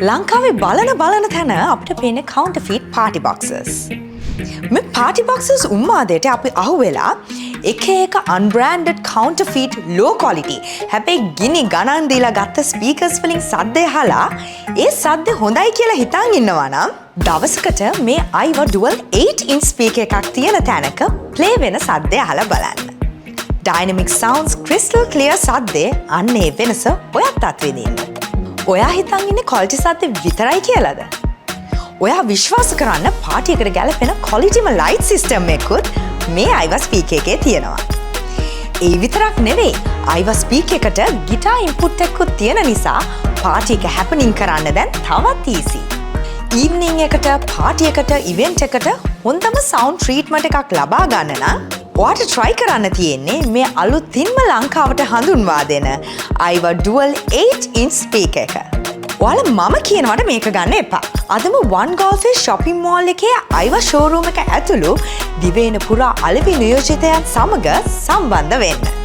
ලංකාවේ බලන බලන තැන අපිට පේන කවුන්ටර්ෆීට් පාටි බොක්සස්. මේ පාටි බොක්සස් උම්මාදයට අපි අහුවෙලා එක එක අන්බ්‍රෑන්ඩඩ් කවුන්ටර්ෆීට් ලෝ ක්වොලිටි හැබැයි ගිනි ගණන් දීලා ගත්ත ස්පීකර්ස් වලින් සද්ද අහලා ඒ සද්ද හොඳයි කියලා හිතන් ඉන්නවා නම්, දවසකට මේ අයිවා ඩුවල් 8 ඉන්ච් ස්පීකර් එකක් තියෙන තැනක ප්ලේ වෙන සද්දය අහලා බලන්න. ඩයිනමික් සවුන්ඩ්ස්, ක්‍රිස්ටල් ක්ලියර් සද්දේ, අන්න ඒ වෙනස ඔයත් අත්විඳින්න. ඔයා හිතන් ඉන්නේ ක්වොලිටි සද්ද විතරයි කියලාද? ඔයා විශ්වාස කරන්න, පාටි එකට ගැලපෙන ක්වොලිටිම ලයිට් සිස්ටම් එකකුත් මේ අයිවා ස්පීකර් එකේ තියෙනවා. ඒ විතරක් නෙවෙයි, අයිවා ස්පීකර් එකට ගිටාර් ඉන්පුට් එකකුත් තියෙන නිසා පාටි එක හැපනින් කරන්න දැන් තවත් ඊසි. ඊව්නිං එකට, පාටි එකට, ඉවෙන්ට් එකට හොඳම සවුන්ඩ් ට්‍රීට්මන්ට් එකක් ලබා ගන්න නම් ඔයාට try කරන්න තියෙන්නේ මේ අලුතින්ම ලංකාවට හඳුන්වා දෙන අයිවා ඩුවල් 8 ඉන්ච් ස්පීකර් එක. ඔයාලා මම කියනවට මේක ගන්න එපා. අදම වන් ගෝල් ෆේස් shopping mall එකේ අයිවා ෂෝරූම් එක ඇතුළු දිවයින පුරා අලෙවි නියෝජිතයන් සමග සම්බන්ධ වෙන්න.